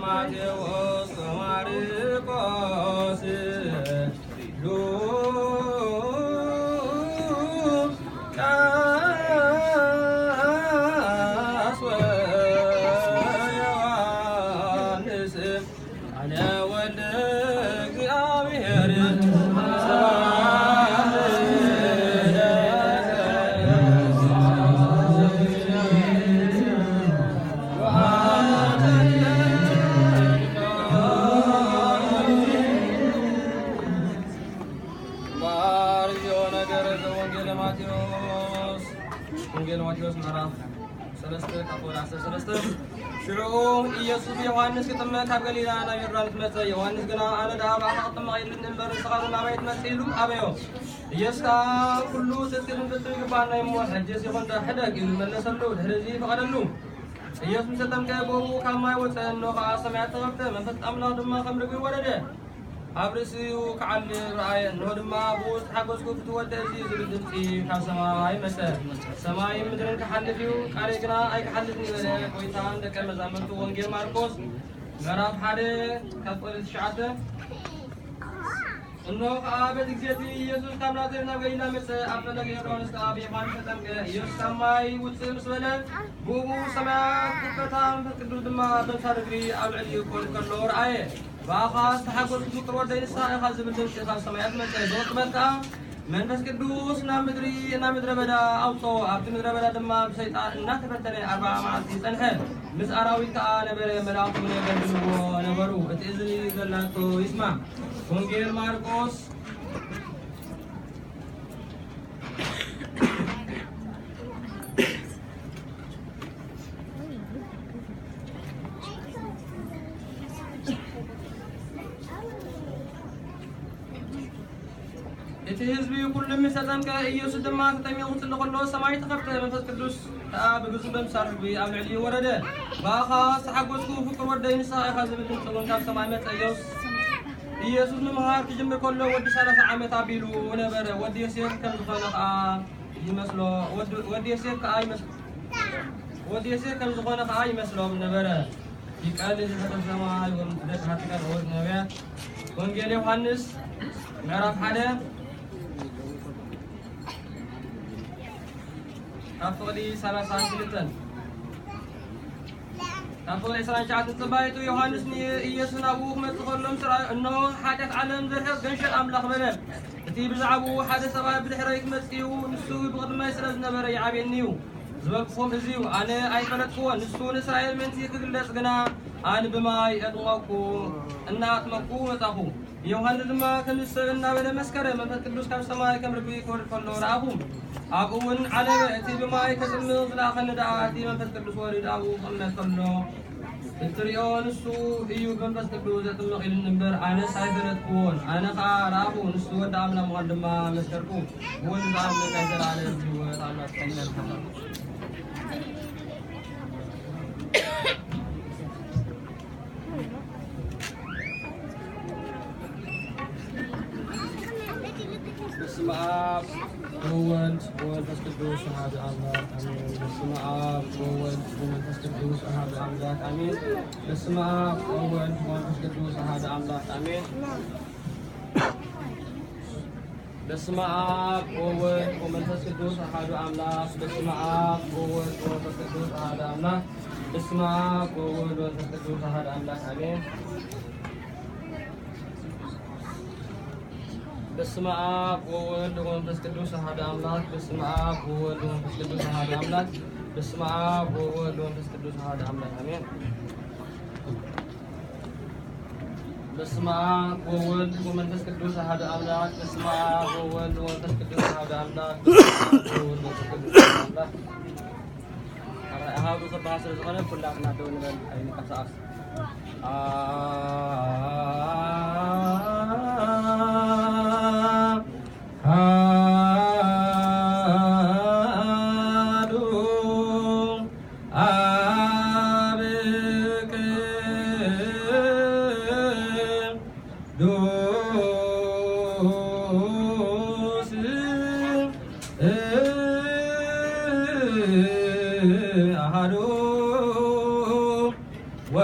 ማቴዎስ ወማርቆስ ሉቃስ ወዮሐንስ። ቃለ ወልድ እግዚአብሔር ማር ዚኦ ነገር ዘወንጌል ማቴዎስ። ወንጌል ማቴዎስ ምዕራፍ ሰለስተ ካብ ወደ ዓሰርተ ሰለስተ። ሽዑ ኢየሱስ ብዮሃንስ ክጥመቕ ካብ ገሊላ ናብ ዮርዳኖስ መጸ። ዮሃንስ ግና፣ ኣነ ደኣ ብኣኻ ክጥመቕ ኢሉኒ እምበር፣ ንስኻ ግን ናበይ ትመጽእ? ኢሉ ኣበዮ። ኢየሱስ ከኣ፣ ኩሉ ጽድቂ ክንፍጽም ይግብኣና እሞ፣ ሕጅስ ይኹን ሕደግ ኢሉ መለሰሉ። ድሕሪ እዚ ፈቐደሉ። ኢየሱስ ምስ ተጠምቀ፣ ብእኡ ካብ ማይ ወጸ፣ እነሆ ከኣ ሰማያት ተኸፍተ፣ መንፈስ ኣምላኽ ድማ ከም ርግቢ ወረደ። ኣብ ርእሲኡ ክዓልብ ረኣየ። እንሆ ድማ ብኡ ዝተሓጎስኩ ፍትወደይ እዚ እዩ ዝብል ድምጺ ካብ ሰማይ መጸ። ሰማይን ምድርን ክሓልፍ እዩ፣ ቃለይ ግና ኣይክሓልፍን እዩ በለ። ጎይታን ደቀ መዛሙርቱ። ወንጌል ማርቆስ ምዕራፍ ሓደ ካብ ቁጽሪ ትሽዓተ። እንሆ ከኣ በቲ ግዜ እቲ ኢየሱስ ካብ ናዝሬት ናብ ገሊላ መጸ። ኣብ ፈለገ ዮርዳኖስ ከኣ ብዮሃንስ ተጠምቀ። ኢየሱስ ካብ ማይ ውጽእ ምስ በለ፣ ብእኡ ሰማያት ክፈታ፣ መንፈስ ቅዱስ ድማ በምሳል እግሪ ኣብ ልዕሊኡ ክወርድ ከሎ ረኣየ። ብኣኻ ዝተሓጎስኩ ፍቁር ወደይ ንስኻ ኢኻ ዝብል ድምጺ ካብ ሰማያት መጸ። ብቕጽበት ከኣ መንፈስ ቅዱስ ናብ ምድሪ፣ ናብ ምድረ በዳ ኣውጽኦ። ኣብቲ ምድረ በዳ ድማ ብሰይጣን እናተፈተነ ኣርብዓ መዓልቲ ጸንሐ። ምስ ኣራዊት ከኣ ነበረ፣ መላእኽቲ እውን የገልግልዎ ነበሩ። እቲ እዝኒ ዘላቶ ይስማዕ። ወንጌል ማርቆስ። እቲ ህዝቢ ኩሉ ምስ ተጠምቀ፣ ኢየሱስ ድማ ተጠሚቑ ክጽሊ ከሎ፣ ሰማይ ተኸፍተ፣ መንፈስ ቅዱስ ከኣ ብግዙፍ በምሳል ርግቢ ኣብ ልዕሊኡ ወረደ። ብኣኻ ዝተሓጎስኩ ፍቁር ወደይ ንስኻ ኢኻ ዝብል ድምጺ እውን ካብ ሰማይ መጸ። ኢየሱስ፣ ኢየሱስ ምምሃር ክጅምር ከሎ፣ ወዲ ሰላሳ ዓመት ኣቢሉ ነበረ። ወዲ ዮሴፍ ከም ዝኾነ ከኣ ይመስሎ፣ ወዲ፣ ወዲ ዮሴፍ ከኣ ይመስ-፣ ወዲ ዮሴፍ ከም ዝኾነ ከኣ ይመስሎም ነበረ። ይቀል ዝፈተሰማ ይወም ደቂ ሃትካ ወድ ነቢያት። ወንጌል ዮሃንስ ምዕራፍ ሓደ ካብ ፍቕዲ ሰላሳን ክልተን። ካብ ፍቕዲ ዕስራን ትሽዓተን ጽባይቱ ዮሃንስ ንኢየሱስ ናብኡ ክመጽእ ከሎ ምስ ረኣዮ፣ እንሆ፣ ሓጢኣት ዓለም ዘርሕቕ ገንሸል ኣምላኽ በለ። እቲ ብዛዕባኡ ሓደ ሰብኣይ ብድሕረይ ክመጽእ እዩ፣ ንሱ ብቕድመይ ስለ ዝነበረ ይዓብየኒ እዩ ዝበልኩኹም እዚ እዩ። ኣነ ኣይፈለጥኩዎን፣ ንሱ ንእስራኤል ምእንቲ ክግለጽ ግና፣ ኣነ ብማይ ኣጥመቕኩ፣ እናኣጥመቕኩ መጻኹ። ዮሃንስ ድማ ከምዚ ሰብ እናበለ መስከረ፣ መንፈስ ቅዱስ ካብ ሰማይ ከም ርግቢ ክወርድ ከሎ ረኣኹ። ኣብኡ እውን ዓለበ። እቲ ብማይ ከጥምቕ ዝለኣኸኒ ደኣ እቲ መንፈስ ቅዱስ ወሪዱ ኣብኡ ክቕመጥ ከሎ እትሪኦ ንሱ እዩ ብመንፈስ ቅዱስ ዘጥምቕ ኢሉኒ እምበር፣ ኣነስ ኣይፈለጥኩዎን። ኣነ ኸኣ ረኣኹ፣ ንሱ ወዲ ኣምላኽ ምዃኑ ድማ መስከርኩ። ብወዱ ዝኣምን ናይ ዘለኣለም ህይወት ኣሎ። በስመ አብ ወወልድ ወመንፈስ ቅዱስ አሐዱ አምላክ አሜን። በስመ አብ ወወልድ ወመንፈስ ቅዱስ አሐዱ አምላክ አሜን። በስመ አብ ወወልድ ወመንፈስ ቅዱስ አሐዱ አምላክ አሜን። በስመ አብ ወወልድ ወመንፈስ ቅዱስ አሐዱ አምላክ። በስመ አብ ወወልድ ወመንፈስ ቅዱስ አሐዱ አምላክ። በስመ አብ ወወልድ ወመንፈስ ቅዱስ አሐዱ አምላክ አሜን። በስመ አብ ወወልድ ወመንፈስ ቅዱስ አሐዱ አምላክ። በስመ አብ ወወልድ ወመንፈስ ቅዱስ አሐዱ አምላክ። በስመ አብ ወወልድ ወመንፈስ ቅዱስ አሐዱ አምላክ አሜን። በስመ አብ ወወልድ ወመንፈስ ቅዱስ አሐዱ አምላክ። በስመ አብ ወወልድ ወመንፈስ ቅዱስ አሐዱ አምላክ። በስመ አብ ወወልድ ወመንፈስ ቅዱስ አሐዱ አምላክ። ኣሃዱ ዝበሃል ስለ ዝኾነ ኩላትና ደው ንበል፣ ኣይንቀሳቐስ። ኣሃዱ ኣብ ቅዱስ ኣሃዱ ወ